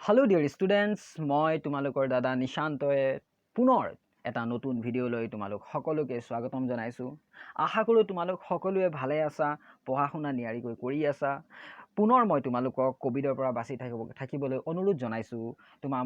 Hello' dear students, মই তোমালোকৰ দাদা নিশান্তই পুনৰ এটা নতুন ভিডিঅ' লৈ তোমালোক সকলোকে স্বাগতম জনাইছোঁ। আশা কৰোঁ তোমালোক সকলোৱে ভালে আছা, পঢ়া শুনা নিয়াৰিকৈ কৰি আছা। পুনৰ মই তোমালোকক ক'ভিডৰ পৰা বাচি থাকিবলৈ অনুৰোধ জনাইছোঁ।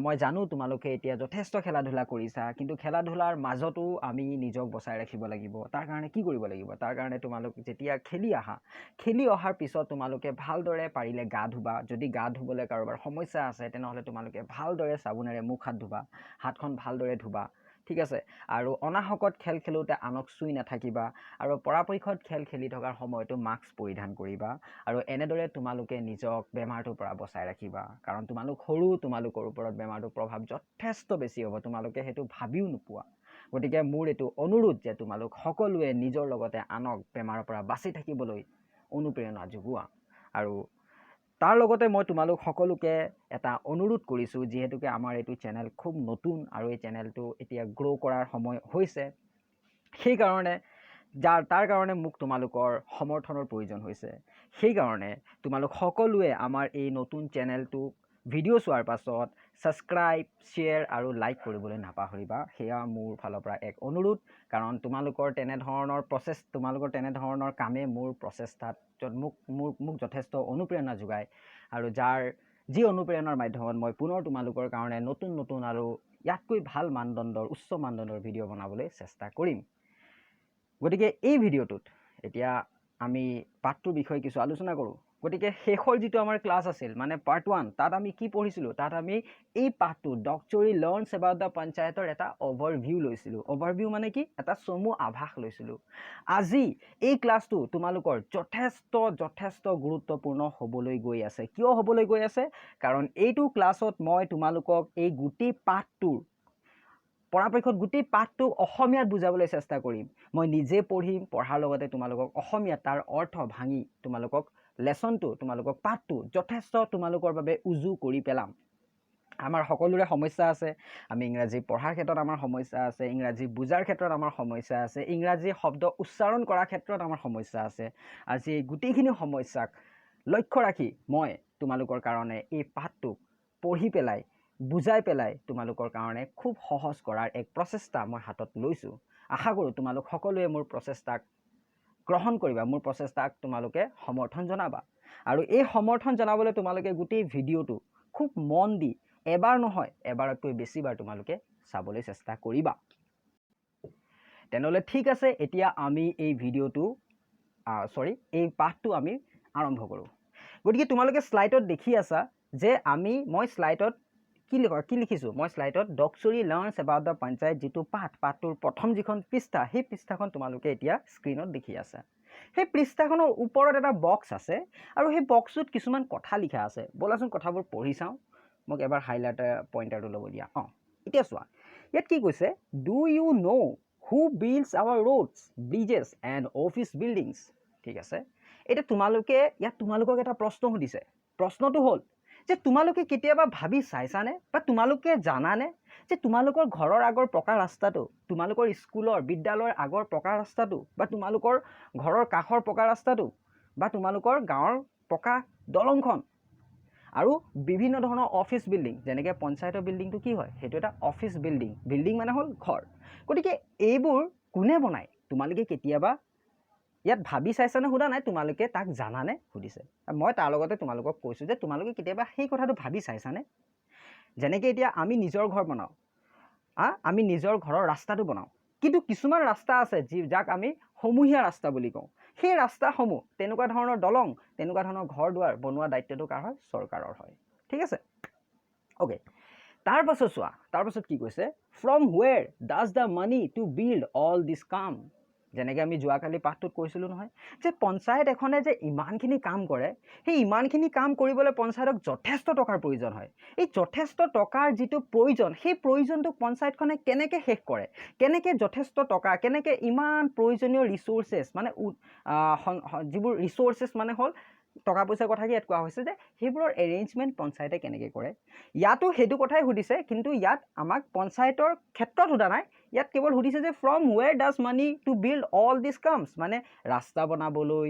মই জানো তোমালোকে এতিয়া যথেষ্ট খেলা ধূলা কৰিছা, কিন্তু খেলা ধূলাৰ মাজতো আমি নিজক বচাই ৰাখিব লাগিব। তাৰ কাৰণে কি কৰিব লাগিব? তাৰ কাৰণে তোমালোক যেতিয়া খেলি আহা, খেলি অহাৰ পিছত তোমালোকে ভালদৰে পাৰিলে গা ধুবা। যদি গা ধুবলৈ কাৰোবাৰ সমস্যা আছে, তেনেহ'লে তোমালোকে ভালদৰে চাবোনেৰে মুখ হাত ধুবা, হাতখন ভালদৰে ধুবা, ঠিক আছে? আৰু অনাহকত খেল খেলোঁতে আনক চুই নাথাকিবা আৰু পৰাপক্ষত খেল খেলি থকাৰ সময়তো মাস্ক পৰিধান কৰিবা আৰু এনেদৰে তোমালোকে নিজক বেমাৰটোৰ পৰা বচাই ৰাখিবা। কাৰণ তোমালোক সৰু, তোমালোকৰ ওপৰত বেমাৰটোৰ প্ৰভাৱ যথেষ্ট বেছি হ'ব, তোমালোকে সেইটো ভাবিও নোপোৱা। গতিকে মোৰ এইটো অনুৰোধ যে তোমালোক সকলোৱে নিজৰ লগতে আনক বেমাৰৰ পৰা বাচি থাকিবলৈ অনুপ্ৰেৰণা যোগোৱা। আৰু তাৰ লগতে মই তোমালোক সকলোকে এটা অনুৰোধ কৰিছোঁ, যিহেতুকে আমাৰ এইটো চেনেল খুব নতুন আৰু এই চেনেলটো এতিয়া গ্ৰ' কৰাৰ সময় হৈছে, সেইকাৰণে তাৰ কাৰণে মোক তোমালোকৰ সমৰ্থনৰ প্ৰয়োজন হৈছে। সেইকাৰণে তোমালোক সকলোৱে আমাৰ এই নতুন চেনেলটোক ভিডিঅ' চোৱাৰ পাছত ছাবস্ক্ৰাইব, শ্বেয়াৰ আৰু লাইক কৰিবলৈ নাপাহৰিবা। সেয়া মোৰ ফালৰ পৰা এক অনুৰোধ, কাৰণ তোমালোকৰ তেনেধৰণৰ কামে মোৰ প্ৰচেষ্টাত মোক মোৰ মোক যথেষ্ট অনুপ্ৰেৰণা যোগায় আৰু যি অনুপ্ৰেৰণাৰ মাধ্যমত মই পুনৰ তোমালোকৰ কাৰণে নতুন নতুন আৰু ইয়াতকৈ ভাল মানদণ্ডৰ, উচ্চ মানদণ্ডৰ ভিডিঅ' বনাবলৈ চেষ্টা কৰিম। গতিকে এই ভিডিঅ'টোত এতিয়া আমি পাঠটোৰ বিষয়ে কিছু আলোচনা কৰোঁ। গতিকে শেষৰ যিটো আমাৰ ক্লাছ আছিল, মানে পাৰ্ট 1, তাত আমি কি পঢ়িছিলোঁ? তাত আমি এই পাঠটো ডকচৰি লাৰ্ণছ এবাউট the পঞ্চায়তৰ এটা অভাৰভিউ লৈছিলোঁ। অভাৰভিউ মানে কি? এটা চমু আভাস লৈছিলোঁ। আজি এই ক্লাছটো তোমালোকৰ যথেষ্ট যথেষ্ট গুৰুত্বপূৰ্ণ হ'বলৈ গৈ আছে। কিয় হ'বলৈ গৈ আছে? কাৰণ এইটো ক্লাছত মই তোমালোকক এই গোটেই পাঠটোৰ, পৰাপক্ষত গোটেই পাঠটো অসমীয়াত বুজাবলৈ চেষ্টা কৰিম। মই নিজে পঢ়িম, পঢ়াৰ লগতে তোমালোকক অসমীয়াত তাৰ অৰ্থ ভাঙি তোমালোকক লেচনটো, তোমালোকক পাঠটো যথেষ্ট তোমালোকৰ বাবে উজু কৰি পেলাম। আমাৰ সকলোৰে সমস্যা আছে। আমি ইংৰাজী পঢ়াৰ ক্ষেত্ৰত আমাৰ সমস্যা আছে, ইংৰাজী বুজাৰ ক্ষেত্ৰত আমাৰ সমস্যা আছে, ইংৰাজী শব্দ উচ্চাৰণ কৰাৰ ক্ষেত্ৰত আমাৰ সমস্যা আছে। আজি এই গোটেইখিনি সমস্যাক লক্ষ্য ৰাখি মই তোমালোকৰ কাৰণে এই পাঠটোক পঢ়ি পেলাই, বুজাই পেলাই তোমালোকৰ কাৰণে খুব সহজ কৰাৰ এক প্ৰচেষ্টা মই হাতত লৈছোঁ। আশা কৰোঁ তোমালোক সকলোৱে মোৰ প্ৰচেষ্টাক গ্ৰহণ কৰিবা, মোৰ প্ৰচেষ্টাক তোমালোকে সমৰ্থন জনাবা। আৰু এই সমৰ্থন জনাবলৈ তোমালোকে গোটেই ভিডিঅ'টো খুব মন দি এবাৰ নহয়, এবাৰতকৈ বেছিবাৰ তোমালোকে চাবলৈ চেষ্টা কৰিবা। তেনেহ'লে ঠিক আছে, এতিয়া আমি এই ভিডিঅ'টো, চৰি, এই পাঠটো আমি আৰম্ভ কৰোঁ। গতিকে তোমালোকে শ্লাইডত দেখি আছা যে মই শ্লাইডত কি লিখিছোঁ? মই শ্লাইডত Dokchori Learns About the Panchayat যিটো পাঠ, পাঠটোৰ প্ৰথম যিখন পৃষ্ঠা, সেই পৃষ্ঠাখন তোমালোকে এতিয়া স্ক্ৰীণত দেখি আছা। সেই পৃষ্ঠাখনৰ ওপৰত এটা বক্স আছে আৰু সেই বক্সটোত কিছুমান কথা লিখা আছে। ব'লাচোন, কথাবোৰ পঢ়ি চাওঁ। মোক এবাৰ হাইলাইটাৰ পইণ্টাৰটো ল'ব দিয়া। অঁ, এতিয়া চোৱা, ইয়াত কি কৈছে? "Do you know who builds our roads, bridges and office buildings?" ঠিক আছে, এতিয়া তোমালোকে ইয়াত তোমালোকক এটা প্ৰশ্ন সুধিছে। প্ৰশ্নটো হ'ল যে তোমালোকে কেতিয়াবা ভাবি চাইছানে বা তোমালোকে জানানে যে তোমালোকৰ ঘৰৰ আগৰ পকা ৰাস্তাটো, তোমালোকৰ স্কুলৰ বিদ্যালয়ৰ আগৰ পকা ৰাস্তাটো বা তোমালোকৰ ঘৰৰ কাষৰ পকা ৰাস্তাটো বা তোমালোকৰ গাঁৱৰ পকা দলংখন আৰু বিভিন্ন ধৰণৰ অফিচ বিল্ডিং, যেনেকৈ পঞ্চায়তৰ বিল্ডিংটো কি হয়? সেইটো এটা অফিচ বিল্ডিং। বিল্ডিং মানে হ'ল ঘৰ। গতিকে এইবোৰ কোনে বনায়, তোমালোকে কেতিয়াবা ইয়াত ভাবি চাইছানে সোধা নাই, তোমালোকে তাক জানানে সুধিছে। মই তাৰ লগতে তোমালোকক কৈছোঁ যে তোমালোকে কেতিয়াবা সেই কথাটো ভাবি চাইছানে? যেনেকৈ এতিয়া আমি নিজৰ ঘৰ বনাওঁ, আমি নিজৰ ঘৰৰ ৰাস্তাটো বনাওঁ, কিন্তু কিছুমান ৰাস্তা আছে যাক আমি সমূহীয়া ৰাস্তা বুলি কওঁ। সেই ৰাস্তাসমূহ, তেনেকুৱা ধৰণৰ দলং, তেনেকুৱা ধৰণৰ ঘৰ দুৱাৰ বনোৱা দায়িত্বটো কাৰ হয়? চৰকাৰৰ হয়। ঠিক আছে, অ'কে। তাৰপাছত চোৱা, তাৰপাছত কি কৈছে? "From where does the money to build all this come?" যেনেকৈ আমি যোৱাকালি পাঠটোত কৈছিলোঁ নহয় যে পঞ্চায়ত এখনে যে ইমানখিনি কাম কৰে, সেই ইমানখিনি কাম কৰিবলৈ পঞ্চায়তক যথেষ্ট টকাৰ প্ৰয়োজন হয়। এই যথেষ্ট টকাৰ যিটো প্ৰয়োজন, সেই প্ৰয়োজনটোক পঞ্চায়তখনে কেনেকৈ শেষ কৰে? কেনেকৈ যথেষ্ট টকা, কেনেকৈ ইমান প্ৰয়োজনীয় ৰিচ'ৰ্চেছ, মানে যিবোৰ ৰিচ'ৰ্চেছ মানে হ'ল টকা পইচাৰ কথাকে ইয়াত কোৱা হৈছে, যে সেইবোৰৰ এৰেঞ্জমেণ্ট পঞ্চায়তে কেনেকৈ কৰে? ইয়াতো সেইটো কথাই সুধিছে, কিন্তু ইয়াত আমাক পঞ্চায়তৰ ক্ষেত্ৰত সোধা নাই। ইয়াত কেৱল সুধিছে যে "From where does money to build all this comes?" মানে ৰাস্তা বনাবলৈ,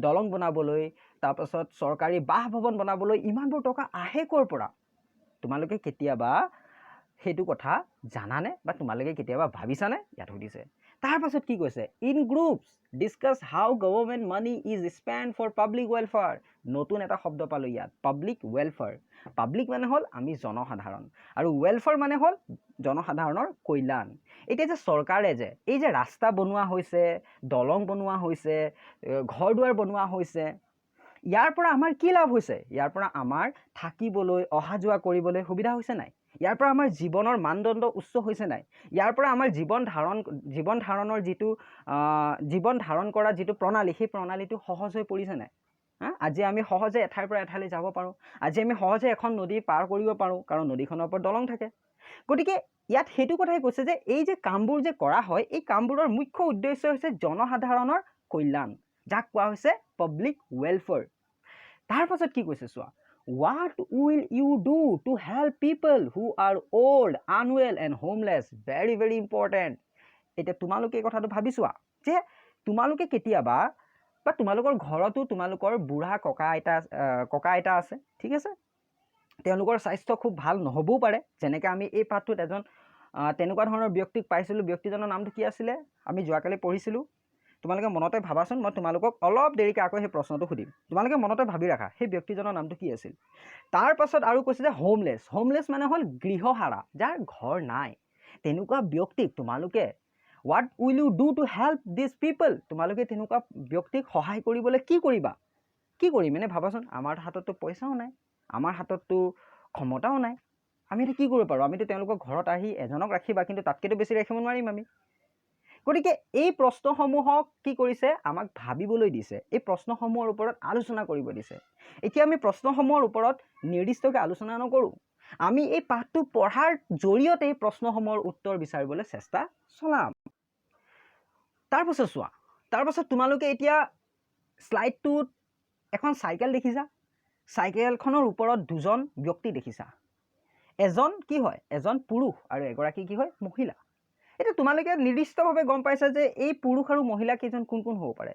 দলং বনাবলৈ, তাৰপাছত চৰকাৰী বাসভৱন বনাবলৈ ইমানবোৰ টকা আহে ক'ৰ পৰা? তোমালোকে কেতিয়াবা সেইটো কথা জানানে বা তোমালোকে কেতিয়াবা ভাবিছানে, ইয়াত সুধিছে। তাৰপাছত কি কৈছে? In groups, discuss how government money is spend for public welfare. নতুন এটা শব্দ পালোঁ ইয়াত, পাব্লিক ৱেলফেয়াৰ। পাব্লিক মানে হ'ল আমি জনসাধাৰণ আৰু ৱেলফেয়াৰ মানে হ'ল জনসাধাৰণৰ কল্যাণ। এতিয়া যে চৰকাৰে যে এই যে ৰাস্তা বনোৱা হৈছে, দলং বনোৱা হৈছে, ঘৰ দুৱাৰ বনোৱা হৈছে, ইয়াৰ পৰা আমাৰ কি লাভ হৈছে? ইয়াৰ পৰা আমাৰ থাকিবলৈ, অহা যোৱা কৰিবলৈ সুবিধা হৈছে নাই? ইয়াৰ পৰা আমাৰ জীৱনৰ মানদণ্ড উচ্চ হৈছে নাই? ইয়াৰ পৰা আমাৰ জীৱন ধাৰণ কৰা যিটো প্ৰণালী, সেই প্ৰণালীটো সহজ হৈ পৰিছে নাই? হা, আজি আমি সহজে এঠাইৰ পৰা এঠাইলৈ যাব পাৰোঁ, আজি আমি সহজে এখন নদী পাৰ কৰিব পাৰোঁ, কাৰণ নদীখনৰ ওপৰত দলং থাকে। গতিকে ইয়াত সেইটো কথাই কৈছে যে এই যে কামবোৰ যে কৰা হয়, এই কামবোৰৰ মুখ্য উদ্দেশ্য হৈছে জনসাধাৰণৰ কল্যাণ, যাক কোৱা হৈছে পাব্লিক ৱেলফেয়াৰ। তাৰপাছত কি কৈছে চোৱা। What will you do to help people who are old, unwell and homeless? Very very important. এতিয়া তোমালোকে এই কথাটো ভাবি চোৱা যে তোমালোকে কেতিয়াবা বা তোমালোকৰ ঘৰতো তোমালোকৰ বুঢ়া ককা আইতা আছে, ঠিক আছে? তেওঁলোকৰ স্বাস্থ্য খুব ভাল নহ'বও পাৰে। যেনেকৈ আমি এই পাঠটোত এজন তেনেকুৱা ধৰণৰ ব্যক্তিক পাইছিলোঁ। ব্যক্তিজনৰ নামটো কি আছিলে? আমি যোৱাকালি পঢ়িছিলোঁ। তোমালোকে মনতে ভাবাচোন, মই তোমালোকক অলপ দেৰিকৈ আকৌ সেই প্ৰশ্নটো সুধিম। তোমালোকে মনতে ভাবি ৰাখা সেই ব্যক্তিজনৰ নামটো কি আছিল। তাৰ পাছত আৰু কৈছে যে হোমলেছ। হোমলেছ মানে হ'ল গৃহহাৰা, যাৰ ঘৰ নাই। তেনেকুৱা ব্যক্তিক তোমালোকে, what will you do to help these people? তোমালোকে তেনেকুৱা ব্যক্তিক সহায় কৰিবলৈ কি কৰিবা? কি কৰিম এনে ভাবাচোন। আমাৰ হাতততো পইচাও নাই, আমাৰ হাতততো ক্ষমতাও নাই। আমি এতিয়া কি কৰিব পাৰোঁ? আমিতো তেওঁলোকৰ ঘৰত আহি এজনক ৰাখিবা, কিন্তু তাতকৈতো বেছি ৰাখিব নোৱাৰিম আমি। গতিকে এই প্ৰশ্নসমূহক কি কৰিছে? আমাক ভাবিবলৈ দিছে, এই প্ৰশ্নসমূহৰ ওপৰত আলোচনা কৰিব দিছে। এতিয়া আমি প্ৰশ্নসমূহৰ ওপৰত নিৰ্দিষ্টকৈ আলোচনা নকৰোঁ, আমি এই পাঠটো পঢ়াৰ জৰিয়তে এই প্ৰশ্নসমূহৰ উত্তৰ বিচাৰিবলৈ চেষ্টা চলাম। তাৰপাছত চোৱা, তাৰপাছত তোমালোকে এতিয়া শ্লাইডটোত এখন চাইকেল দেখিছা। চাইকেলখনৰ ওপৰত দুজন ব্যক্তি দেখিছা। এজন কি হয়? এজন পুৰুষ আৰু এগৰাকী কি হয়? মহিলা। এতিয়া তোমালোকে নিৰ্দিষ্টভাৱে গম পাইছা যে এই পুৰুষ আৰু মহিলা কেইজন কোন কোন হ'ব পাৰে।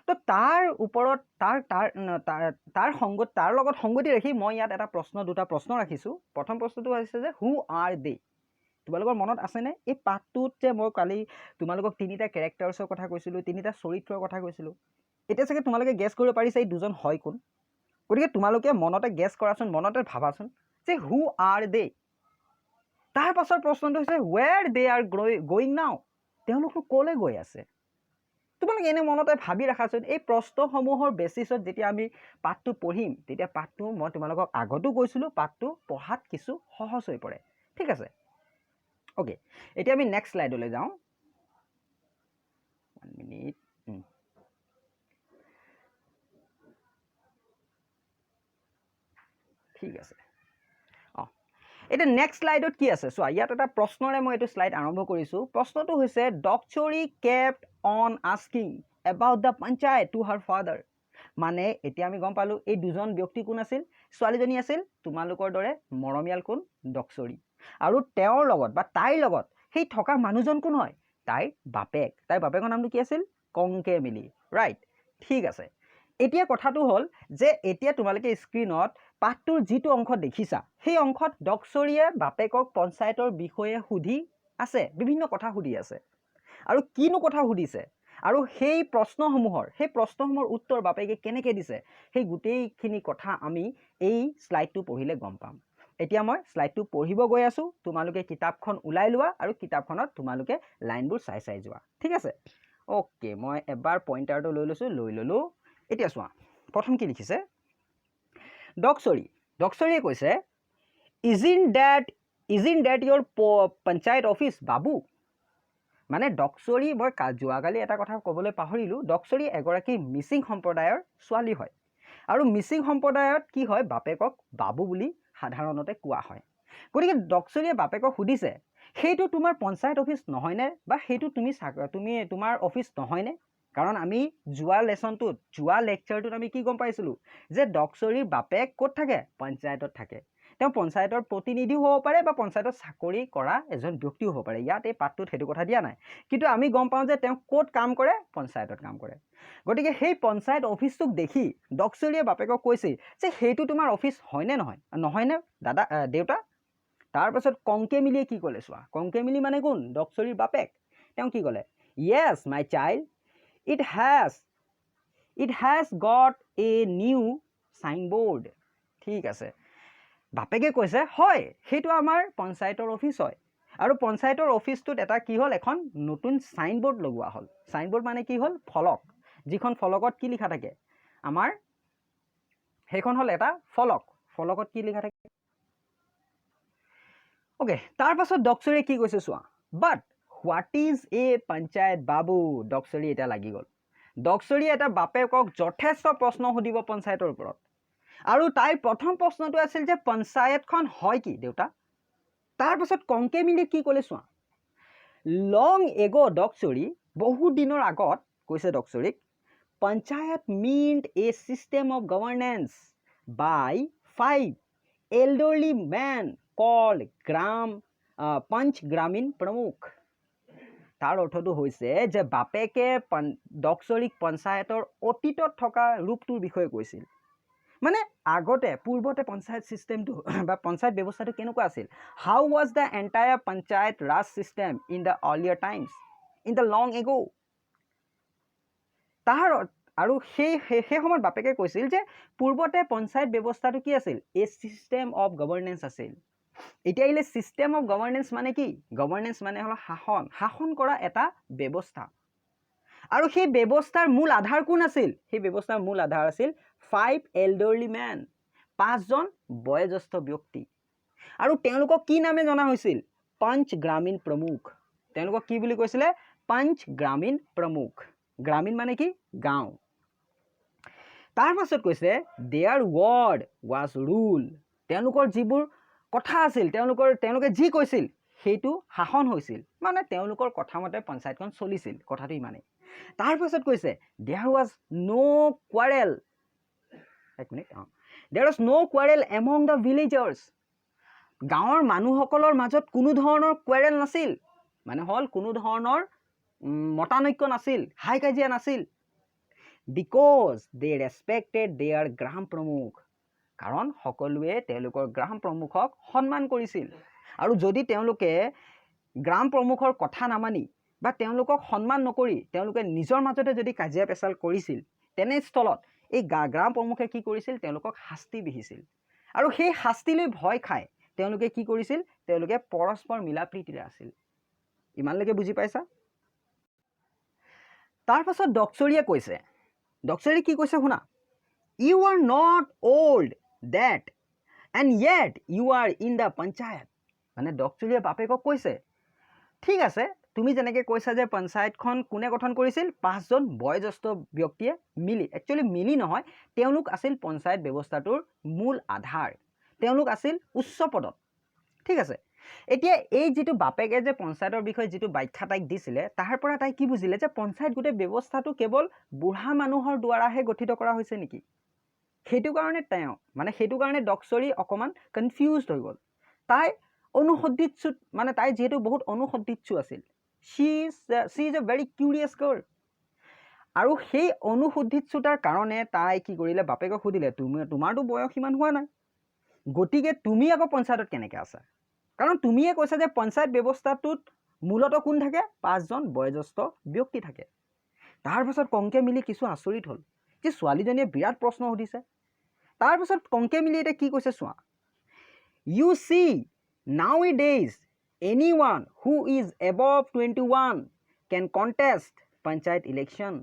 তো তাৰ ওপৰত তাৰ তাৰ তাৰ তাৰ সংগত তাৰ লগত সংগতি ৰাখি মই ইয়াত এটা প্ৰশ্ন, দুটা প্ৰশ্ন ৰাখিছোঁ। প্ৰথম প্ৰশ্নটো হৈছে যে who are they? তোমালোকৰ মনত আছেনে এই পাঠটোত যে মই কালি তোমালোকক তিনিটা কেৰেক্টাৰ্ছৰ কথা কৈছিলোঁ, তিনিটা চৰিত্ৰৰ কথা কৈছিলোঁ? এতিয়া চাগে তোমালোকে গেছ কৰিব পাৰিছা এই দুজন হয় কোন। গতিকে তোমালোকে মনতে গেছ কৰাচোন, মনতে ভাবাচোন যে who are they? তাৰ পাছৰ প্ৰশ্নটো হৈছে where they are going now? তেওঁলোকনো ক'লৈ গৈ আছে? তোমালোকে এনে মনতে ভাবি ৰাখাচোন। এই প্ৰশ্নসমূহৰ বেচিছত যেতিয়া আমি পাঠটো পঢ়িম, তেতিয়া পাঠটো, মই তোমালোকক আগতো কৈছিলোঁ, পাঠটো পঢ়াত কিছু সহজ হৈ পৰে। ঠিক আছে, অ'কে। এতিয়া আমি নেক্সট শ্লাইডলৈ যাওঁ। One minute. ঠিক আছে। অঁ, এতিয়া নেক্সট শ্লাইডত কি আছে চোৱা। ইয়াত এটা প্ৰশ্নৰে মই এইটো শ্লাইড আৰম্ভ কৰিছোঁ। প্ৰশ্নটো হৈছে, Dokchori kept on asking about the panchayat to her father. মানে এতিয়া আমি গম পালোঁ এই দুজন ব্যক্তি কোন আছিল। ছোৱালীজনী আছিল তোমালোকৰ দৰে মৰমীয়াল কোন? ডকচৰি। আৰু তেওঁৰ লগত বা তাইৰ লগত সেই থকা মানুহজন কোন হয়? তাইৰ বাপেক। তাইৰ বাপেকৰ নামটো কি আছিল? কংকে মিলি, ৰাইট? ঠিক আছে। এতিয়া কথাটো হ'ল যে এতিয়া তোমালোকে স্ক্ৰীণত পাঠটোৰ যিটো অংশ দেখিছা, সেই অংশত ডকচৰিয়ে বাপেকক পঞ্চায়তৰ বিষয়ে সুধি আছে, বিভিন্ন কথা সুধি আছে। আৰু কিনো কথা সুধিছে আৰু সেই প্ৰশ্নসমূহৰ উত্তৰ বাপেকে কেনেকৈ দিছে, সেই গোটেইখিনি কথা আমি এই শ্লাইডটো পঢ়িলে গম পাম। এতিয়া মই শ্লাইডটো পঢ়িব গৈ আছোঁ। তোমালোকে কিতাপখন ওলাই লোৱা আৰু কিতাপখনত তোমালোকে লাইনবোৰ চাই চাই যোৱা। ঠিক আছে, অ'কে। মই এবাৰ পইণ্টাৰটো লৈ লৈছোঁ, লৈ ল'লোঁ। এতিয়া চোৱা, প্ৰথম কি লিখিছে ডকচৰি। ডকচৰিয়ে কৈছে, Isn't that your panchayat office, babu? মানে ডকচৰি, মই যোৱাকালি এটা কথা ক'বলৈ পাহৰিলোঁ। ডকচৰি এগৰাকী মিচিং সম্প্ৰদায়ৰ ছোৱালী হয় আৰু মিচিং সম্প্ৰদায়ত কি হয়, বাপেকক বাবু বুলি সাধাৰণতে কোৱা হয়। গতিকে ডকচৰিয়ে বাপেকক সুধিছে, সেইটো তোমাৰ পঞ্চায়ত অফিচ নহয়নে বা সেইটো তুমি তোমাৰ অফিচ নহয়নে? কাৰণ আমি যোৱা লেচনটোত, যোৱা লেকচাৰটোত আমি কি গম পাইছিলোঁ যে ডকচৰিৰ বাপেক ক'ত থাকে? পঞ্চায়তত থাকে। তেওঁ পঞ্চায়তৰ প্ৰতিনিধিও হ'ব পাৰে বা পঞ্চায়তত চাকৰি কৰা এজন ব্যক্তিও হ'ব পাৰে। ইয়াত এই পাঠটোত সেইটো কথা দিয়া নাই, কিন্তু আমি গম পাওঁ যে তেওঁ ক'ত কাম কৰে? পঞ্চায়তত কাম কৰে। গতিকে সেই পঞ্চায়ত অফিচটোক দেখি ডকচৰিয়ে বাপেকক কৈছিল যে সেইটো তোমাৰ অফিচ হয়নে নহয়, নহয়নে দাদা, দেউতা? তাৰপাছত কংকে মিলিয়ে কি ক'লে চোৱা। কংকে মিলি মানে কোন? ডকচৰীৰ বাপেক। তেওঁ কি ক'লে? "Yes, my child, it has got a new signboard." ঠিক আছে, বাপেকে কৈছে, হয়, সেইটো আমাৰ পঞ্চায়তৰ অফিচ হয় আৰু পঞ্চায়তৰ অফিচটোত এটা কি হ'ল, এখন নতুন চাইনবোৰ্ড লগোৱা হ'ল। চাইনবোৰ্ড মানে কি হ'ল? ফলক। যিখন ফলকত কি লিখা থাকে আমাৰ, সেইখন হ'ল এটা ফলক। ফলকত কি লিখা থাকে? অ'কে, তাৰপাছত ডকচৰীয়ে কি কৈছে চোৱা। "But what is a panchayat, babu?" ডকচৰী এতিয়া লাগি গ'ল। ডকচৰীয়ে এটা বাপেকক যথেষ্ট প্ৰশ্ন সুধিব পঞ্চায়তৰ ওপৰত আৰু তাইৰ প্ৰথম প্ৰশ্নটো আছিল যে পঞ্চায়তখন হয় কি দেউতা? তাৰপাছত কংকে মিলি কি ক'লে চোৱা। "লং এগ' ডকচৰী", বহুত দিনৰ আগত কৈছে ডকচৰীক, "panchayat meant a system of governance by five elderly men called gram panch, Gramin Pramukh." তাৰ অৰ্থটো হৈছে যে বাপেকে ডকচৰীক পঞ্চায়তৰ অতীতত থকা ৰূপটোৰ বিষয়ে কৈছিল। মানে আগতে পূৰ্বতে পঞ্চায়ত ছিষ্টেমটো বা পঞ্চায়ত ব্যৱস্থাটো কেনেকুৱা আছিল? How was the entire Panchayat Raj system in the earlier times, in the long ago? তাৰ আৰু সেই সময়ত বাপেকে কৈছিল যে পূৰ্বতে পঞ্চায়ত ব্যৱস্থাটো কি আছিল? এ ছিষ্টেম অফ গভৰ্ণেন্স আছিল। এতিয়া আহিলে ছিষ্টেম অফ গভৰ্ণেন্স মানে কি? গভৰ্ণেন্স মানে হ'ল শাসন, শাসন কৰা এটা ব্যৱস্থা। আৰু সেই ব্যৱস্থাৰ মূল আধাৰ কোন আছিল? সেই ব্যৱস্থাৰ মূল আধাৰ আছিল ফাইভ এল্ডাৰলি মেন, পাঁচজন বয়োজ্যেষ্ঠ ব্যক্তি। আৰু তেওঁলোকক কি নামে জনা হৈছিল? পঞ্চ গ্ৰামীণ প্ৰমুখ। তেওঁলোকক কি বুলি কৈছিলে? পঞ্চ গ্ৰামীণ প্ৰমুখ। গ্ৰামীণ মানে কি? গাঁও। তাৰপাছত কৈছে, "Their word was rule." তেওঁলোকৰ যিবোৰ কথা আছিল, তেওঁলোকে যি কৈছিল, সেইটো শাসন হৈছিল। মানে তেওঁলোকৰ কথামতে পঞ্চায়তখন চলিছিল, কথাটো ইমানেই। তাৰপাছত কৈছে, "There was no quarrel", এক মিনিট, অঁ, "there was no quarrel among the villagers." গাঁৱৰ মানুহসকলৰ মাজত কোনো ধৰণৰ কোৱাৰেল নাছিল। মানে হ'ল কোনো ধৰণৰ মতানৈক্য নাছিল, হাই কাজিয়া নাছিল। "Because they respected their gram Pramukh." কাৰণ সকলোৱে তেওঁলোকৰ গ্ৰাম প্ৰমুখক সন্মান কৰিছিল। আৰু যদি তেওঁলোকে গ্ৰাম প্ৰমুখৰ কথা নামানি বা তেওঁলোকক সন্মান নকৰি তেওঁলোকে নিজৰ মাজতে যদি কাজিয়া পেচাল কৰিছিল, তেনেস্থলত এই গ্ৰাম প্ৰমুখে কি কৰিছিল? তেওঁলোকক শাস্তি বিহিছিল। আৰু সেই শাস্তিলৈ ভয় খাই তেওঁলোকে কি কৰিছিল? তেওঁলোকে পৰস্পৰ মিলা প্ৰীতিৰে আছিল। ইমানলৈকে বুজি পাইছা? তাৰপাছত ডকচৰীয়ে কৈছে, ডকচৰীয়ে কি কৈছে শুনা। "You are not old that and yet you are in the panchayat." মানে ডকচৰীয়ে বাপেকক কৈছে, ঠিক আছে, তুমি যেনেকৈ কৈছা যে পঞ্চায়তখন কোনে গঠন কৰিছিল? পাঁচজন বয়োজ্যেষ্ঠ ব্যক্তিয়ে মিলি। একচুৱেলি মিলি নহয়, তেওঁলোক আছিল পঞ্চায়ত ব্যৱস্থাটোৰ মূল আধাৰ, তেওঁলোক আছিল উচ্চ পদত। ঠিক আছে, এতিয়া এই যিটো বাপেকে যে পঞ্চায়তৰ বিষয়ে যিটো ব্যাখ্যা তাইক দিছিলে, তাৰ পৰা তাই কি বুজিলে যে পঞ্চায়ত গোটেই ব্যৱস্থাটো কেৱল বুঢ়া মানুহৰ দ্বাৰাহে গঠিত কৰা হৈছে নেকি? সেইটো কাৰণে তেওঁ মানে সেইটো কাৰণে ডকচৰী অকণমান কনফিউজড হৈ গ'ল। তাই অনুসন্ধিৎসু, মানে তাই যিহেতু বহুত অনুসন্ধিৎসু আছিল, she is a very curious girl. আৰু সেই অনুসন্ধিৎসুতাৰ কাৰণে তাই কি কৰিলে? বাপেকক সুধিলে, তুমি তোমাৰতো বয়স সিমান হোৱা নাই, গতিকে তুমি আকৌ পঞ্চায়তত কেনেকৈ আছা? কাৰণ তুমিয়ে কৈছা যে পঞ্চায়ত ব্যৱস্থাটোত মূলতঃ কোন থাকে? পাঁচজন বয়োজ্যেষ্ঠ ব্যক্তি থাকে। তাৰপাছত কংকে মিলি কিছু আচৰিত হ'ল যে ছোৱালীজনীয়ে বিৰাট প্ৰশ্ন সুধিছে। তাৰপাছত কংকে মিলি এতিয়া কি কৈছে চোৱা। "You see, nowadays anyone who is above 21 can contest panchayat election."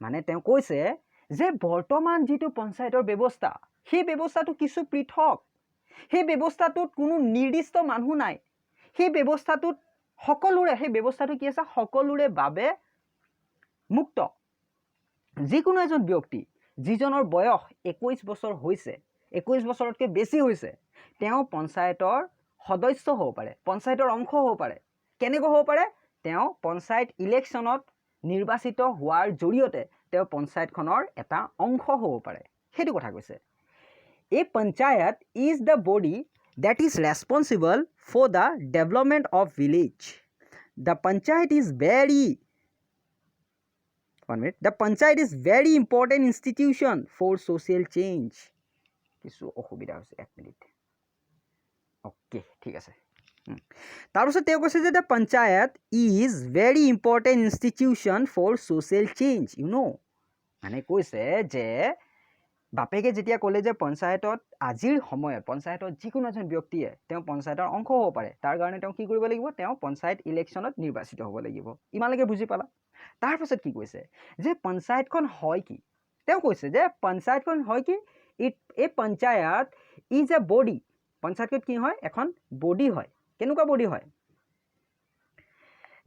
মানে তেওঁ কৈছে যে বৰ্তমান যিটো পঞ্চায়তৰ ব্যৱস্থা, সেই ব্যৱস্থাটো কিছু পৃথক। সেই ব্যৱস্থাটোত কোনো নিৰ্দিষ্ট মানুহ নাই। সেই ব্যৱস্থাটোত সকলোৰে, সেই ব্যৱস্থাটো কি আছে, সকলোৰে বাবে মুক্ত। যিকোনো এজন ব্যক্তি যিজনৰ বয়স 21 বছৰ হৈছে, 21 বছৰতকৈ বেছি হৈছে, তেওঁ পঞ্চায়তৰ সদস্য হ'ব পাৰে, পঞ্চায়তৰ অংশ হ'ব পাৰে। কেনেকৈ হ'ব পাৰে? তেওঁ পঞ্চায়ত ইলেকশ্যনত নিৰ্বাচিত হোৱাৰ জৰিয়তে তেওঁ পঞ্চায়তখনৰ এটা অংশ হ'ব পাৰে, সেইটো কথা কৈছে। "A panchayat is the body that is responsible for the development of village. The panchayat is very, one minute, the panchayat is very important institution for social change." কিছু অসুবিধা হৈছে, এক মিনিট। অ'কে, ঠিক আছে। তাৰপিছত তেওঁ কৈছে যে the panchayat is very important institution for social change. মানে কৈছে যে বাপেকে যেতিয়া ক'লে যে পঞ্চায়তত আজিৰ সময়ত পঞ্চায়তত যিকোনো এজন ব্যক্তিয়ে তেওঁ পঞ্চায়তৰ অংশ হ'ব পাৰে, তাৰ কাৰণে তেওঁ কি কৰিব লাগিব? তেওঁ পঞ্চায়ত ইলেকশ্যনত নিৰ্বাচিত হ'ব লাগিব। ইমানলৈকে বুজি পালা? তাৰপাছত কি কৈছে যে পঞ্চায়তখন হয় কি? তেওঁ কৈছে যে পঞ্চায়তখন হয় কি? A panchayat is a body. পঞ্চায়তত কি হয়? এখন বডি হয়। কেনেকুৱা বডি হয়?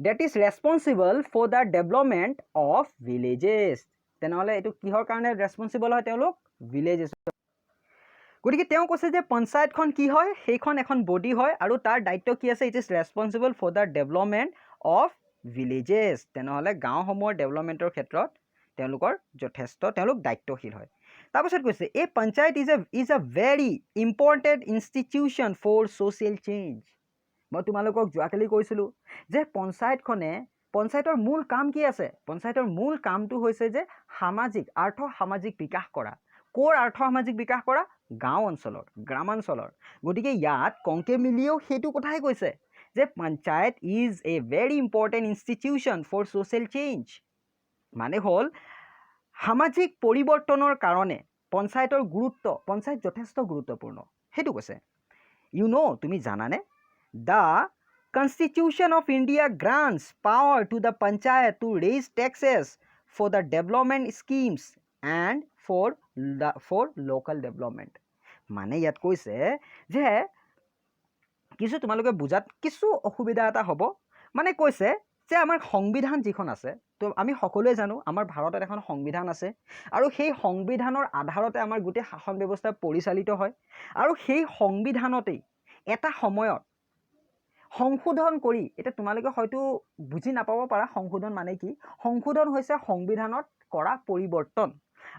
That is responsible for the development of villages. তেনেহ'লে এইটো কিহৰ কাৰণে ৰেচপনচিবল হয় তেওঁলোক? ভিলেজেছ। গতিকে তেওঁ কৈছে যে পঞ্চায়তখন কি হয়? সেইখন এখন বডি হয় আৰু তাৰ দায়িত্ব কি আছে? It is responsible for the development of villages. তেনেহ'লে গাঁওসমূহৰ ডেভেলপমেণ্টৰ ক্ষেত্ৰত তেওঁলোকৰ যথেষ্ট তেওঁলোক দায়িত্বশীল হয়। তাৰপিছত কৈছে, a panchayat is a very important institution for social change. মই তোমালোকক যোৱাকালি কৈছিলোঁ যে পঞ্চায়তৰ মূল কাম কি আছে? পঞ্চায়তৰ মূল কামটো হৈছে যে সামাজিক, আৰ্থ সামাজিক বিকাশ কৰা। ক'ৰ আৰ্থ সামাজিক বিকাশ কৰা? গাঁও অঞ্চলৰ, গ্ৰামাঞ্চলৰ। গতিকে ইয়াত কংকে মিলিয়েও সেইটো কথাই কৈছে যে panchayat is a very important institution for social change. মানে হ'ল সামাজিক পৰিৱৰ্তনৰ কাৰণে পঞ্চায়তৰ গুৰুত্ব, পঞ্চায়ত যথেষ্ট গুৰুত্বপূৰ্ণ, সেইটো কৈছে। You know, তুমি জানানে? The Constitution of India grants power to the panchayat to raise taxes for the development schemes and for local development. মানে ইয়াত কৈছে যে কিছু তোমালোকে বুজাত কিছু অসুবিধা এটা হ'ব। মানে কৈছে যে আমাৰ সংবিধান যিখন আছে, তো আমি সকলোৱে জানো আমাৰ ভাৰতত এখন সংবিধান আছে আৰু সেই সংবিধানৰ আধাৰতে আমাৰ গোটেই শাসন ব্যৱস্থা পৰিচালিত হয়। আৰু সেই সংবিধানতেই এটা সময়ত সংশোধন কৰি, এতিয়া তোমালোকে হয়তো বুজি নাপাব পাৰা সংশোধন মানে কি। সংশোধন হৈছে সংবিধানত কৰা পৰিৱৰ্তন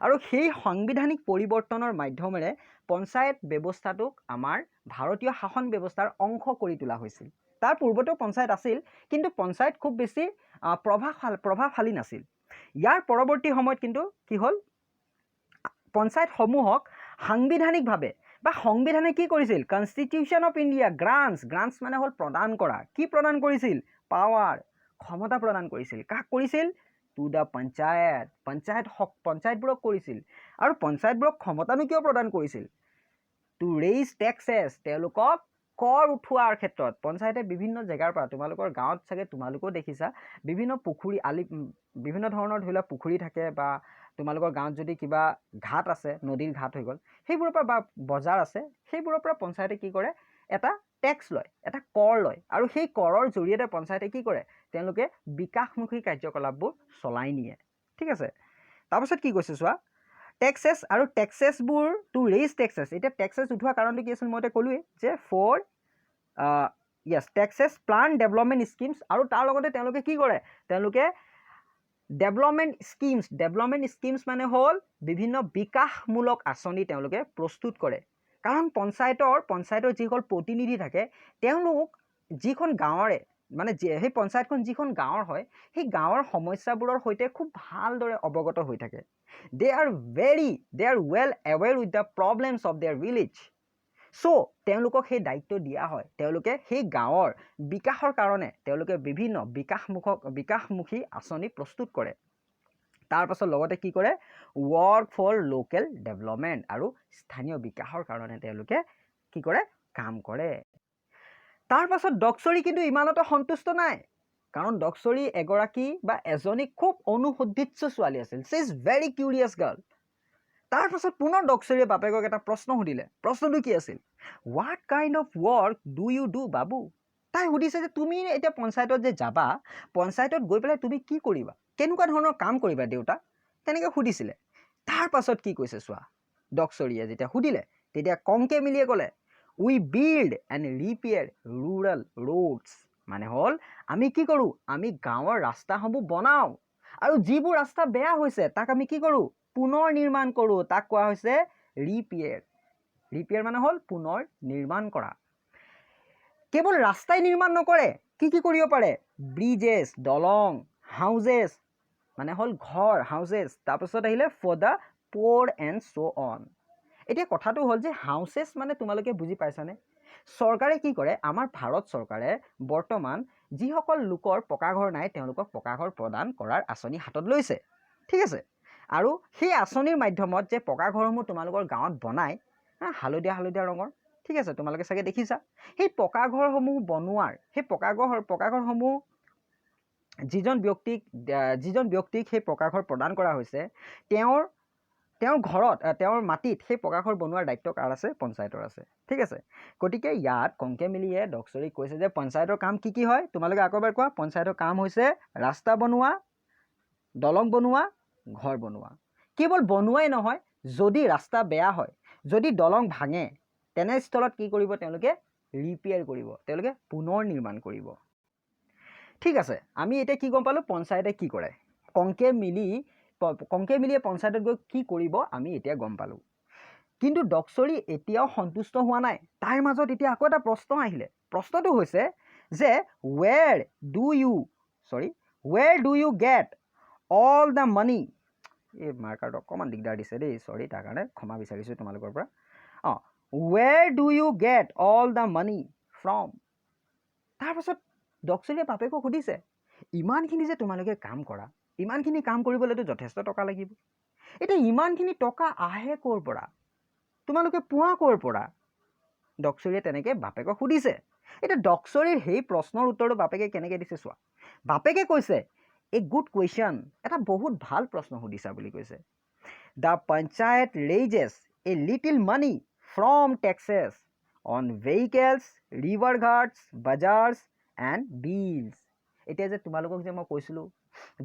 আৰু সেই সাংবিধানিক পৰিৱৰ্তনৰ মাধ্যমেৰে পঞ্চায়ত ব্যৱস্থাটোক আমাৰ ভাৰতীয় শাসন ব্যৱস্থাৰ অংশ কৰি তোলা হৈছিল। তাৰ পূৰ্বতেও পঞ্চায়ত আছিল, কিন্তু পঞ্চায়ত খুব বেছি প্ৰভাৱশালী নাছিল। ইয়াৰ পৰৱৰ্তী সময়ত কিন্তু কি হ'ল? পঞ্চায়তসমূহক সাংবিধানিকভাৱে বা সংবিধানে কি কৰিছিল? Constitution of India grants, grants মানে হ'ল প্ৰদান কৰা। কি প্ৰদান কৰিছিল? পাৱাৰ, ক্ষমতা প্ৰদান কৰিছিল। কাক কৰিছিল? টু the panchayat, পঞ্চায়তবোৰক কৰিছিল। আৰু পঞ্চায়তবোৰক ক্ষমতানো কিয় প্ৰদান কৰিছিল? টু ৰেইজ টেক্সেছ, তেওঁলোকক কৰ উঠোৱাৰ ক্ষেত্ৰত। পঞ্চায়তে বিভিন্ন জেগাৰ পৰা, তোমালোকৰ গাঁৱত চাগে তোমালোকেও দেখিছা, বিভিন্ন পুখুৰী আলি, বিভিন্ন ধৰণৰ ধৰি লোৱা পুখুৰী থাকে বা তোমালোকৰ গাঁৱত যদি কিবা ঘাট আছে, নদীৰ ঘাট হৈ গ'ল, সেইবোৰৰ পৰা বা বজাৰ আছে, সেইবোৰৰ পৰা পঞ্চায়তে কি কৰে? এটা টেক্স লয়, এটা কৰ লয় আৰু সেই কৰৰ জৰিয়তে পঞ্চায়তে কি কৰে? তেওঁলোকে বিকাশমুখী কাৰ্যকলাপবোৰ চলাই নিয়ে। ঠিক আছে। তাৰপাছত কি কৈছে চোৱা। টেক্সেছ আৰু টেক্সেছবোৰ, টু ৰেইজ টেক্সেছ। এতিয়া টেক্সেছ উঠোৱা কাৰণটো কি আছিল? মই এতিয়া ক'লোৱেই যে for, yes, taxes, plan development schemes. আৰু তাৰ লগতে তেওঁলোকে কি কৰে? তেওঁলোকে ডেভেলপমেণ্ট স্কিমছ, ডেভেলপমেণ্ট স্কিমছ মানে হ'ল বিভিন্ন বিকাশমূলক আঁচনি তেওঁলোকে প্ৰস্তুত কৰে। কাৰণ পঞ্চায়তৰ যিসকল প্ৰতিনিধি থাকে, তেওঁলোক যিখন গাঁৱৰে, মানে সেই পঞ্চায়তখন যিখন গাঁৱৰ হয়, সেই গাঁৱৰ সমস্যাবোৰৰ সৈতে খুব ভালদৰে অৱগত হৈ থাকে। They are well aware with the problems of their village. So তেওঁলোকক সেই দায়িত্ব দিয়া হয়। তেওঁলোকে সেই গাঁৱৰ বিকাশৰ কাৰণে তেওঁলোকে বিভিন্ন বিকাশমুখী আঁচনি প্ৰস্তুত কৰে। তাৰপাছত লগতে কি কৰে? ৱৰ্ক ফৰ লোকেল ডেভেলপমেণ্ট, আৰু স্থানীয় বিকাশৰ কাৰণে তেওঁলোকে কি কৰে? কাম কৰে। তাৰপাছত ডকচৰী কিন্তু ইমানতে সন্তুষ্ট নাই, কাৰণ ডকচৰী এগৰাকী বা এজনী খুব অনুসন্ধিৎসু ছোৱালী আছিল। She is very curious girl. তাৰপাছত পুনৰ ডকচৰীয়ে বাপেকক এটা প্ৰশ্ন সুধিলে। প্ৰশ্নটো কি আছিল? "What kind of work do you do, babu?" তাই সুধিছে যে তুমি এতিয়া পঞ্চায়তত যে যাবা, পঞ্চায়তত গৈ পেলাই তুমি কি কৰিবা, কেনেকুৱা ধৰণৰ কাম কৰিবা দেউতা, তেনেকৈ সুধিছিলে। তাৰ পাছত কি কৈছে চোৱা। ডকচৰীয়ে যেতিয়া সুধিলে, তেতিয়া কংকে মিলিয়ে ক'লে, "We build and repair rural roads." মানে হ'ল আমি কি কৰোঁ? আমি গাঁৱৰ ৰাস্তাসমূহ বনাওঁ আৰু যিবোৰ ৰাস্তা বেয়া হৈছে তাক আমি কি কৰোঁ? পুনৰ নিৰ্মাণ কৰোঁ। তাক কোৱা হৈছে ৰিপেয়াৰ। ৰিপেয়াৰ মানে হ'ল পুনৰ নিৰ্মাণ কৰা। কেৱল ৰাস্তাই নিৰ্মাণ নকৰে, কি কি কৰিব পাৰে? ব্ৰিজেছ, দলং, হাউজেছ মানে হ'ল ঘৰ, হাউচেছ। তাৰপিছত আহিলে for the poor and so on. এতিয়া কথাটো হ'ল যে হাউচেছ মানে তোমালোকে বুজি পাইছানে? চৰকাৰে কি কৰে? আমাৰ ভাৰত চৰকাৰে বৰ্তমান যিসকল লোকৰ পকা ঘৰ নাই, তেওঁলোকক পকা ঘৰ প্ৰদান কৰাৰ আঁচনি হাতত লৈছে, ঠিক আছে? আৰু সেই আঁচনিৰ মাধ্যমত যে পকা ঘৰসমূহ তোমালোকৰ গাঁৱত বনায়, হা, হালধীয়া হালধীয়া ৰঙৰ, ঠিক আছে, তোমালোকে চাগে দেখিছা। সেই পকা ঘৰসমূহ বনোৱাৰ, সেই পকা ঘৰসমূহ যিজন ব্যক্তিক সেই পকা ঘৰ প্ৰদান কৰা হৈছে, তেওঁৰ তেওঁৰ ঘৰত, তেওঁৰ মাটিত সেই পকা ঘৰ বনোৱাৰ দায়িত্ব কাৰ আছে? পঞ্চায়তৰ আছে, ঠিক আছে? গতিকে ইয়াত কংকে মিলিয়ে ডকচৰীক কৈছে যে পঞ্চায়তৰ কাম কি কি হয়? তোমালোকে আকৌ এবাৰ কোৱা। পঞ্চায়তৰ কাম হৈছে ৰাস্তা বনোৱা, দলং বনোৱা, ঘৰ বনোৱা। কেৱল বনোৱাই নহয়, যদি ৰাস্তা বেয়া হয়, যদি দলং ভাঙে, তেনেস্থলত কি কৰিব তেওঁলোকে? ৰিপেয়াৰ কৰিব, তেওঁলোকে পুনৰ নিৰ্মাণ কৰিব, ঠিক আছে? আমি এতিয়া কি গম পালোঁ? পঞ্চায়তে কি কৰে, কংকে মিলিয়ে পঞ্চায়তত গৈ কি কৰিব, আমি এতিয়া গম পালোঁ। কিন্তু ডকচৰী এতিয়াও সন্তুষ্ট হোৱা নাই। তাইৰ মাজত এতিয়া আকৌ এটা প্ৰশ্ন আহিলে। প্ৰশ্নটো হৈছে যে where do you get all the money? এই মাৰ্কাৰটো অকণমান দিগদাৰ দিছে দেই, চৰি, তাৰ কাৰণে ক্ষমা বিচাৰিছোঁ তোমালোকৰ পৰা। অঁ, where do you get all the money from? তাৰপাছত ডকচৰীয়ে বাপেকক সুধিছে, ইমানখিনি যে তোমালোকে কাম কৰা, ইমানখিনি কাম কৰিবলৈতো যথেষ্ট টকা লাগিব। এতিয়া ইমানখিনি টকা আহে ক'ৰ পৰা? তোমালোকে পোৱা ক'ৰ পৰা? ডকচৰীয়ে তেনেকৈ বাপেকক সুধিছে। এতিয়া ডকচৰীৰ সেই প্ৰশ্নৰ উত্তৰটো বাপেকে কেনেকৈ দিছে চোৱা। বাপেকে কৈছে, "A good question." এটা বহুত ভাল প্ৰশ্ন সুধিছা বুলি কৈছে। "The panchayat raises a little money from taxes on vehicles, river ghats, bazaars and beels." এতিয়া যে তোমালোকক যে মই কৈছিলোঁ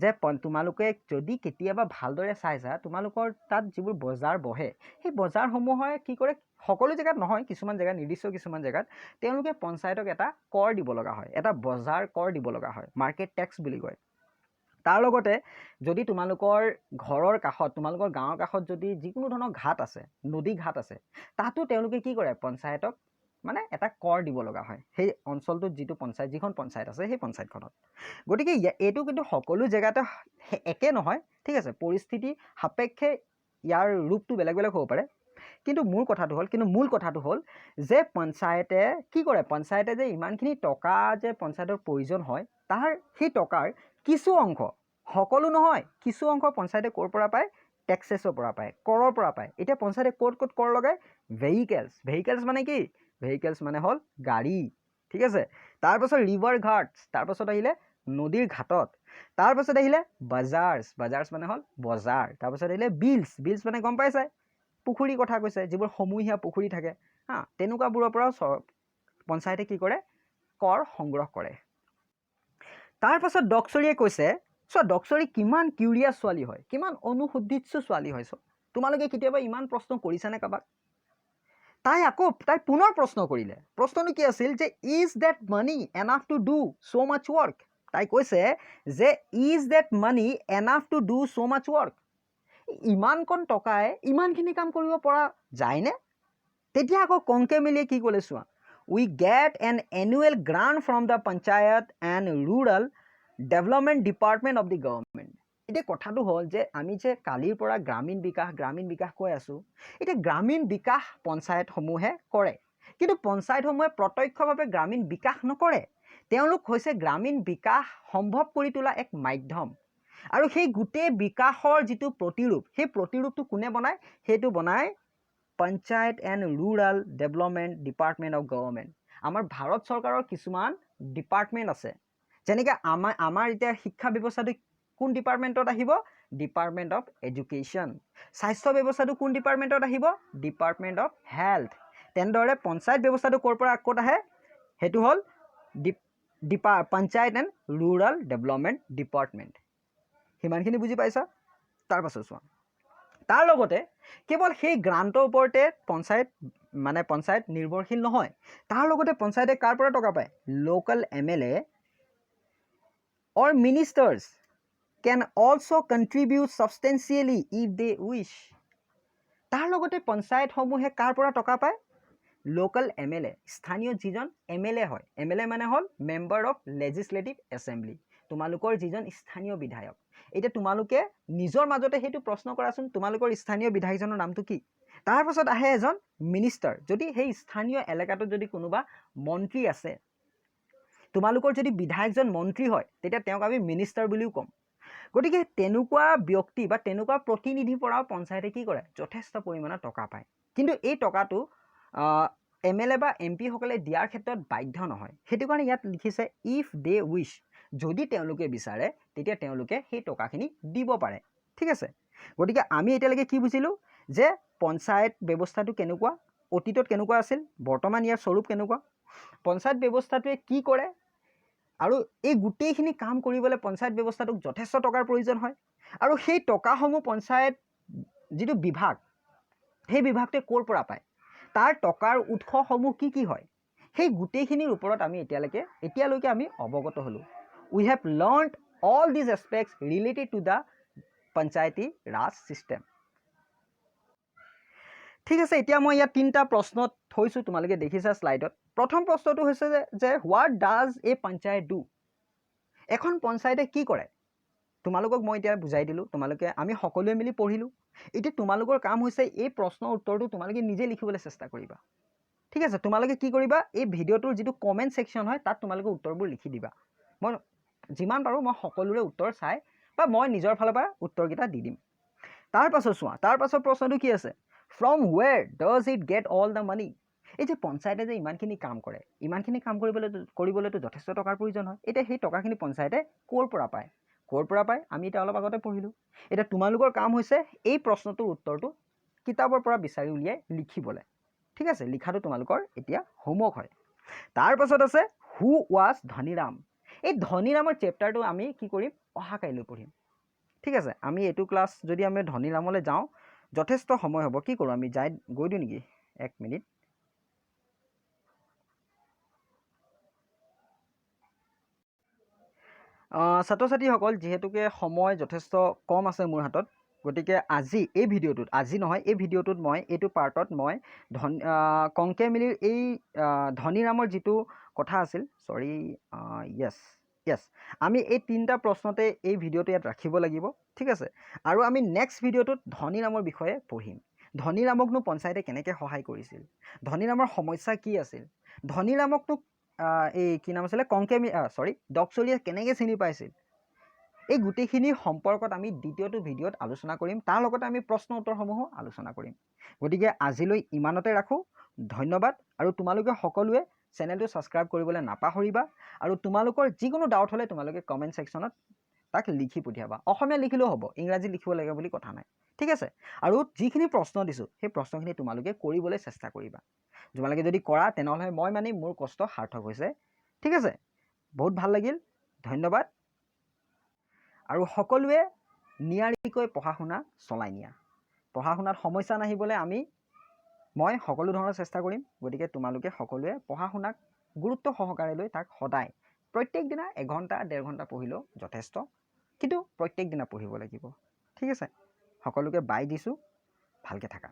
যে তোমালোকে যদি কেতিয়াবা ভালদৰে চাইছা, তোমালোকৰ তাত যিবোৰ বজাৰ বহে, সেই বজাৰসমূহে কি কৰে? সকলো জেগাত নহয়, কিছুমান জেগাত, নিৰ্দিষ্ট কিছুমান জেগাত তেওঁলোকে পঞ্চায়তক এটা কৰ দিব লগা হয়, এটা বজাৰ কৰ দিব লগা হয়, মাৰ্কেট টেক্স বুলি কয়। তাৰ লগতে যদি তোমালোকৰ ঘৰৰ কাষত, তোমালোকৰ গাঁৱৰ কাষত যদি যিকোনো ধৰণৰ ঘাট আছে, নদী ঘাট আছে, তাতো তেওঁলোকে কি কৰে? পঞ্চায়তক মানে এটা কৰ দিব লগা হয়, সেই অঞ্চলটোত যিটো পঞ্চায়ত, যিখন পঞ্চায়ত আছে, সেই পঞ্চায়তখনত। গতিকে এইটো কিন্তু সকলো জেগাতে একে নহয়, ঠিক আছে? পৰিস্থিতি সাপেক্ষে ইয়াৰ ৰূপটো বেলেগ বেলেগ হ'ব পাৰে। কিন্তু মূল কথাটো হ'ল যে পঞ্চায়তে কি কৰে? পঞ্চায়তে যে ইমানখিনি টকা যে পঞ্চায়তৰ প্ৰয়োজন হয়, তাৰ সেই টকাৰ কিছু অংশ, সকলো নহয়, কিছু অংশ পঞ্চায়তে ক'ৰ পৰা পায়? টেক্সেছৰ পৰা পায়, কৰৰ পৰা পায়। এতিয়া পঞ্চায়তে ক'ত ক'ত কৰ লগায়? ভেহিকেলছ। ভেহিকেলছ মানে কি? ভেহিকেলছ মানে হ'ল গাড়ী, ঠিক আছে? তাৰপাছত ৰিভাৰ ঘাটছ, তাৰপাছত আহিলে নদীৰ ঘাটত, তাৰপাছত আহিলে বাজাৰ্ছ, বাজাৰ্ছ মানে হ'ল বজাৰ, তাৰপাছত আহিলে বিলছ। বিলছ মানে গম পাইছাই, পুখুৰীৰ কথা কৈছে, যিবোৰ সমূহীয়া পুখুৰী থাকে, হা, তেনেকুৱাবোৰৰ পৰাও পঞ্চায়তে কি কৰে? কৰ সংগ্ৰহ কৰে। তাৰপাছত ডকচৰীয়ে কৈছে, চোৱা, ডকচৰী কিমান কিউৰিয়াছ ছোৱালী হয়, কিমান অনুসন্ধিৎসু ছোৱালী হয় চোৱা। তোমালোকে কেতিয়াবা ইমান প্ৰশ্ন কৰিছানে কাৰোবাক? তাই আকৌ, তাই পুনৰ প্ৰশ্ন কৰিলে। প্ৰশ্নটো কি আছিল যে "Is that money enough to do so much work?" তাই কৈছে যে "Is that money enough to do so much work?" ইমানকণ টকাই ইমানখিনি কাম কৰিব পৰা যায়নে? তেতিয়া আকৌ কংকে মিলিয়ে কি ক'লে চোৱা। "We get an annual grant from the Panchayat and Rural Development Department of the government." এতিয়া কথাটো হ'ল যে আমি যে কালিৰ পৰা গ্ৰামীণ বিকাশ, গ্ৰামীণ বিকাশ কৈ আছোঁ, এতিয়া গ্ৰামীণ বিকাশ পঞ্চায়তসমূহে কৰে, কিন্তু পঞ্চায়তসমূহে প্ৰত্যক্ষভাৱে গ্ৰামীণ বিকাশ নকৰে। তেওঁলোক হৈছে গ্ৰামীণ বিকাশ সম্ভৱ কৰি তোলা এক মাধ্যম। আৰু সেই গোটেই বিকাশৰ যিটো প্ৰতিৰূপ, সেই প্ৰতিৰূপটো কোনে বনায়? সেইটো বনায় Panchayat and Rural Development Department of government। আমাৰ ভাৰত চৰকাৰৰ কিছুমান ডিপাৰ্টমেণ্ট আছে, যেনেকৈ আমাৰ এতিয়া শিক্ষা ব্যৱস্থাটো কোন ডিপাৰ্টমেণ্টত আহিব? Department of education. স্বাস্থ্য ব্যৱস্থাটো কোন ডিপাৰ্টমেণ্টত আহিব? Department of health. তেনেদৰে পঞ্চায়ত ব্যৱস্থাটো ক'ৰ পৰা ক'ত আহে? সেইটো হ'ল Panchayat and Rural Development Department। সিমানখিনি বুজি পাইছা? তাৰপাছত চোৱা, তাৰ লগতে কেৱল সেই গ্ৰাণ্টৰ ওপৰতে পঞ্চায়ত, মানে পঞ্চায়ত নিৰ্ভৰশীল নহয়। তাৰ লগতে পঞ্চায়তে কাৰ পৰা টকা পায়? "Local MLA or ministers can also contribute substantially if they wish." তাৰ লগতে পঞ্চায়তসমূহে কাৰ পৰা টকা পায়? লোকেল এমএলএ, স্থানীয় যিজন এমএলএ হয়। এমএলএ মানে হ'ল মেম্বাৰ অফ লেজিছলেটিভ এছেম্বলি, তোমালোকৰ যিজন স্থানীয় বিধায়ক। এতিয়া তোমালোকে নিজৰ মাজতে সেইটো প্ৰশ্ন কৰাচোন, তোমালোকৰ স্থানীয় বিধায়কজনৰ নামটো কি? তাৰপাছত আহে এজন মিনিষ্টাৰ। যদি সেই স্থানীয় এলেকাটোত যদি কোনোবা মন্ত্ৰী আছে, তোমালোকৰ যদি বিধায়কজন মন্ত্ৰী হয়, তেতিয়া তেওঁক আমি মিনিষ্টাৰ বুলিও ক'ম। গতিকে তেনেকুৱা ব্যক্তি বা তেনেকুৱা প্ৰতিনিধিৰ পৰাও পঞ্চায়তে কি কৰে? যথেষ্ট পৰিমাণৰ টকা পায়। কিন্তু এই টকাটো এমএলএ বা এমপিসকলে দিয়াৰ ক্ষেত্ৰত বাধ্য নহয়। সেইটো কাৰণে ইয়াত লিখিছে if they wish. যদি তেওঁলোকে বিচাৰে, তেতিয়া তেওঁলোকে সেই টকাখিনি দিব পাৰে। ঠিক আছে। গতিকে আমি এতিয়ালৈকে কি বুজিলোঁ যে পঞ্চায়ত ব্যৱস্থাটো কেনেকুৱা, অতীতত কেনেকুৱা আছিল, বৰ্তমান ইয়াৰ স্বৰূপ কেনেকুৱা, পঞ্চায়ত ব্যৱস্থাটোৱে কি কৰে আৰু এই গোটেইখিনি কাম কৰিবলৈ পঞ্চায়ত ব্যৱস্থাটোক যথেষ্ট টকাৰ প্ৰয়োজন হয় আৰু সেই টকাসমূহ পঞ্চায়ত যিটো বিভাগ, সেই বিভাগটোৱে ক'ৰ পৰা পায়, তাৰ টকাৰ উৎসসমূহ কি কি হয়, সেই গোটেইখিনিৰ ওপৰত আমি এতিয়ালৈকে আমি অৱগত হ'লোঁ। We have learned all these aspects related to the Panchayati Raj system. ঠিক আছে। এতিয়া মই ইয়াত তিনিটা প্ৰশ্ন থৈছোঁ, তোমালোকে দেখিছা শ্লাইডত। প্ৰথম প্ৰশ্নটো হৈছে যে what does a panchayat do? এখন পঞ্চায়তে কি কৰে? তোমালোকক মই এতিয়া বুজাই দিলোঁ, তোমালোকে আমি সকলোৱে মিলি পঢ়িলোঁ। এতিয়া তোমালোকৰ কাম হৈছে এই প্ৰশ্নৰ উত্তৰটো তোমালোকে নিজে লিখিবলৈ চেষ্টা কৰিবা। ঠিক আছে। তোমালোকে কি কৰিবা? এই ভিডিঅ'টোৰ যিটো কমেণ্ট ছেকশ্যন হয়, তাত তোমালোকে উত্তৰবোৰ লিখি দিবা। মই যিমান পাৰোঁ মই সকলোৰে উত্তৰ চাই বা মই নিজৰ ফালৰ পৰা উত্তৰকেইটা দি দিম। তাৰ পাছত চোৱা, তাৰ পাছত প্ৰশ্নটো কি আছে? From where does it get all the money? এই যে পঞ্চায়তে যে ইমানখিনি কাম কৰে, ইমানখিনি কাম কৰিবলৈতো যথেষ্ট টকাৰ প্ৰয়োজন হয়। এতিয়া সেই টকাখিনি পঞ্চায়তে ক'ৰ পৰা পায়? ক'ৰ পৰা পায় আমি এতিয়া অলপ আগতে পঢ়িলোঁ। এতিয়া তোমালোকৰ কাম হৈছে এই প্ৰশ্নটোৰ উত্তৰটো কিতাপৰ পৰা বিচাৰি উলিয়াই লিখিবলৈ। ঠিক আছে। লিখাটো তোমালোকৰ এতিয়া হোমৱৰ্ক হয়। তাৰপাছত আছে who was Dhaniram? এই ধনীৰামৰ চেপ্টাৰটো আমি কি কৰিম? অহা কাইলৈ পঢ়িম। ঠিক আছে। আমি এইটো ক্লাছ যদি আমি ধনীৰামলৈ যাওঁ, যথেষ্ট সময় হ'ব। কি কৰোঁ, আমি যাই গৈ দিওঁ নেকি? এক মিনিট। ছাত্ৰ ছাত্ৰীসকল, যিহেতুকে সময় যথেষ্ট কম আছে মোৰ হাতত, গতিকে আজি এই ভিডিঅ'টোত, আজি নহয়, এই ভিডিঅ'টোত মই এইটো পাৰ্টত মই কংকে মিলিৰ এই ধনীৰামৰ যিটো কথা আছিল, চৰি, য়েছ য়েছ, আমি এই তিনিটা প্ৰশ্নতে এই ভিডিঅ'টো ইয়াত ৰাখিব লাগিব। ঠিক আছে। আৰু আমি নেক্সট ভিডিঅ'টোত ধনীৰামৰ বিষয়ে পঢ়িম। ধনীৰামকনো পঞ্চায়তে কেনেকৈ সহায় কৰিছিল, ধনীৰামৰ সমস্যা কি আছিল, ধনীৰামকনো এই কি নাম আছিলে, কংকে, চৰি, ডকচৰিয়ে কেনেকৈ চিনি পাইছিল, এই গোটেইখিনি সম্পৰ্কত আমি দ্বিতীয়টো ভিডিঅ'ত আলোচনা কৰিম। তাৰ লগতে আমি প্ৰশ্ন উত্তৰসমূহো আলোচনা কৰিম। গতিকে আজিলৈ ইমানতে ৰাখোঁ। ধন্যবাদ। আৰু তোমালোকে সকলোৱে চেনেলটো ছাবস্ক্ৰাইব কৰিবলৈ নাপাহৰিবা আৰু তোমালোকৰ যিকোনো ডাউট হ'লে তোমালোকে কমেণ্ট ছেকশ্যনত তাক লিখি পঠিয়াবা। অসমীয়া লিখিলেও হ'ব, ইংৰাজী লিখিব লাগে বুলি কথা নাই। ঠিক আছে। আৰু যিখিনি প্ৰশ্ন দিছোঁ, সেই প্ৰশ্নখিনি তোমালোকে কৰিবলৈ চেষ্টা কৰিবা। তোমালোকে যদি কৰা, তেনেহ'লে মই মানে মোৰ কষ্ট সাৰ্থক হৈছে। ঠিক আছে। বহুত ভাল লাগিল, ধন্যবাদ। আৰু সকলোৱে নিয়াৰিকৈ পঢ়া শুনা চলাই নিয়া। পঢ়া শুনাত সমস্যা নাহিবলৈ মই সকলো ধৰণৰ চেষ্টা কৰিম। গতিকে তোমালোকে সকলোৱে পঢ়া শুনাক গুৰুত্ব সহকাৰে লৈ তাক সদায় প্ৰত্যেক দিনা এঘণ্টা ডেৰ ঘণ্টা পঢ়িলেও যথেষ্ট, কিন্তু প্ৰত্যেক দিনা পঢ়িব লাগিব। ঠিক আছে। সকলোকে বাই দিছোঁ, ভালকৈ থাকা।